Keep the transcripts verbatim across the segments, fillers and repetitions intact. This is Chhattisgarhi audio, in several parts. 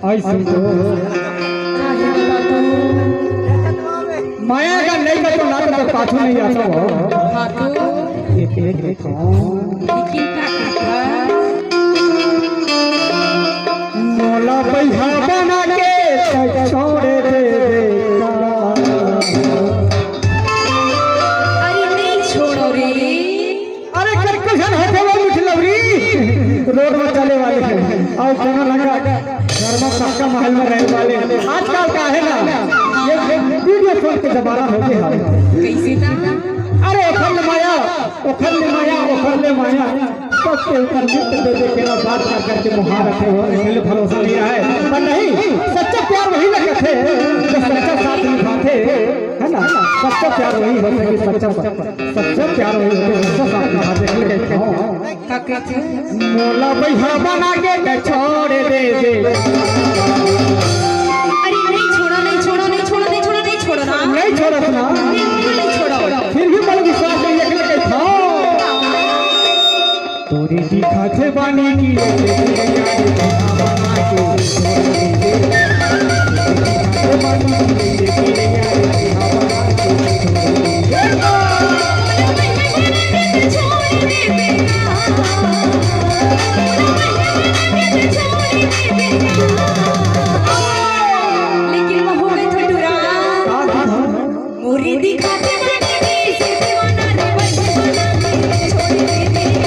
आई सुन तो। काहे बता तू? माया का नहीं कर तो ना तो पाछू नहीं आता हो। हाँ तो। एक, एक, एक, हाँ। लेकिन का करता? मोला बइहा बना के छोड़ दे बेटा। अरे नहीं छोड़ो रे। अरे कतको झन होथे वो मिठलौरी, रोड में चले वाले हैं। अउ कोनो लगा घर में पक्का महल में रहे वाले। आजकल का है ना, ये, ये वीडियो कॉल के जमाना हो गया है। कैसे था? अरे ओखर ले माया, ओखर ले माया, ओखर ले माया। सबके ऊपर नृत्य दे दे के ना बात कर करके मुहार रखे हो, इसलिए भरोसा नहीं रहा है। पर नहीं, सच्चा प्यार वही ना कहते, जो सच्चा साथ निभाते, है ना? सच्चा प्यार वही होता है कि सच्चा सच्चा प्यार होई होते, सच्चा साथ निभा दे, लेकिन कहो। का कहते? मोला बइहा बना के, के छोड़ दे दे। अरे नहीं छोड़ो, नहीं छोड़ो, नहीं छोड़ो, नहीं छोड़ो, नहीं छोड़ो ना। नहीं छोड़ो ना। बिल्कुल नहीं छोड़ो। फिर भी मन विश्वास नहीं, लेकिन कहो। तोरी दिखाथे बानी की, लेकिन वो हो गए थे टुरा। मोरी दिखाते बानी की, सिर्फ दीवाना रे, बस दीवाना रे, छोड़ दे दिया।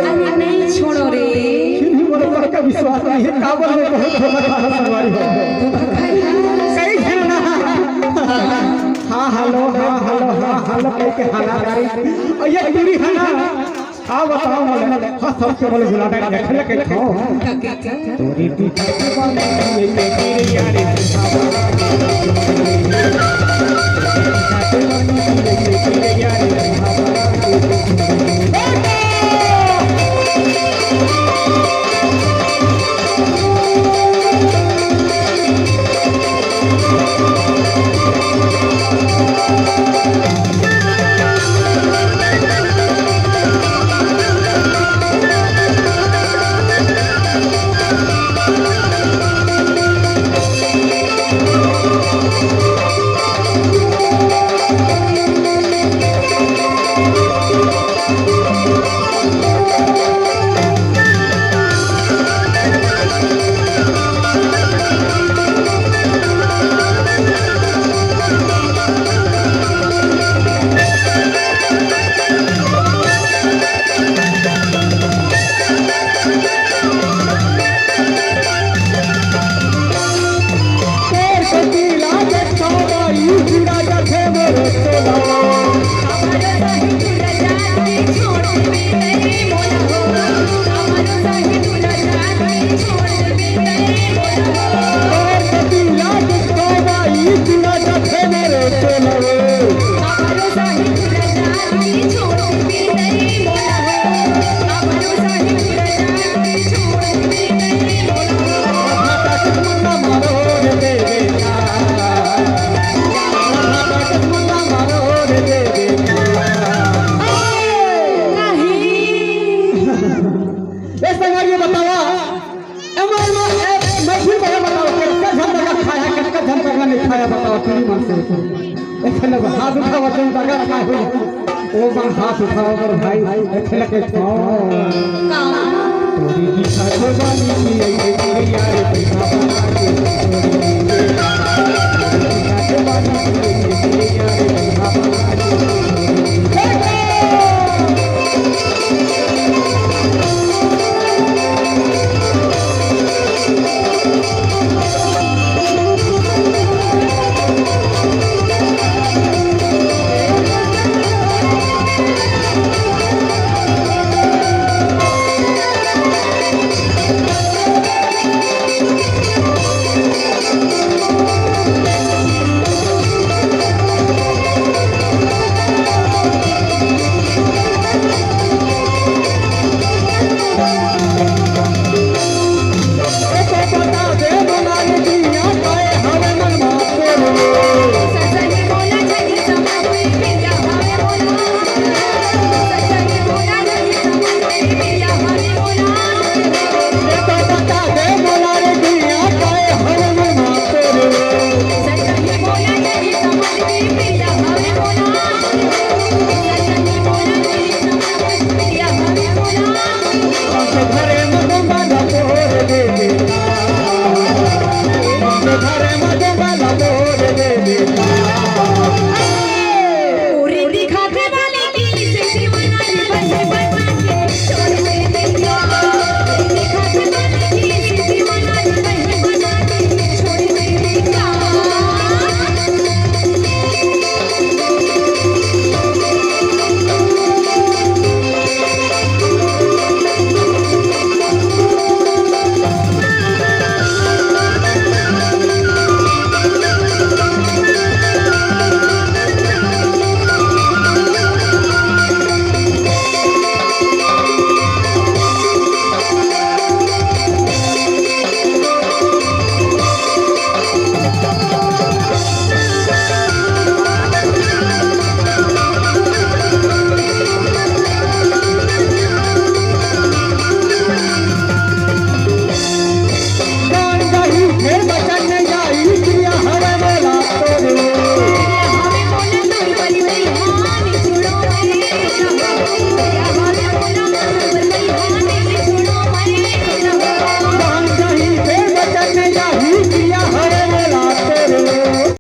अरे नहीं छोड़ो रे। फिर भी मोर ऊपर का विश्वास नहीं है, काबर में बहुत धोखा खाना संगवारी हो। सही है ना? हाँ, हेलो, हाँ, हेलो, हाँ, हेलो, कह के हाला डारी। अउ ये टूरी है ना? हाँ, बताओ मोले। हाँ, सबके मोले बुलाना है, देख ले के खाओ। तोरी पीछे के बाल में ये तेरी यारी। ए संगवारी बतावा, ए, मैं, मैं, ए, मैं फिर मैं बताओ, कतका झन दगा खाया, कतका झन दगा नहीं खाया, बताओ, तुम मन से। एक लोग हाथ उठाओ, तुम दगा खाए हो। ओ मन हाथ उठाओ, अगर भाई, एक लगे खाओ। तोरी की साथ वाली की, ए, ए, ए, यार, पैसा बना के, तोरी की साथ वाली की, ए, ए, यार, पैसा बना के, तोरी की घरे म गंगा ला तोर दे बेटा, घरे म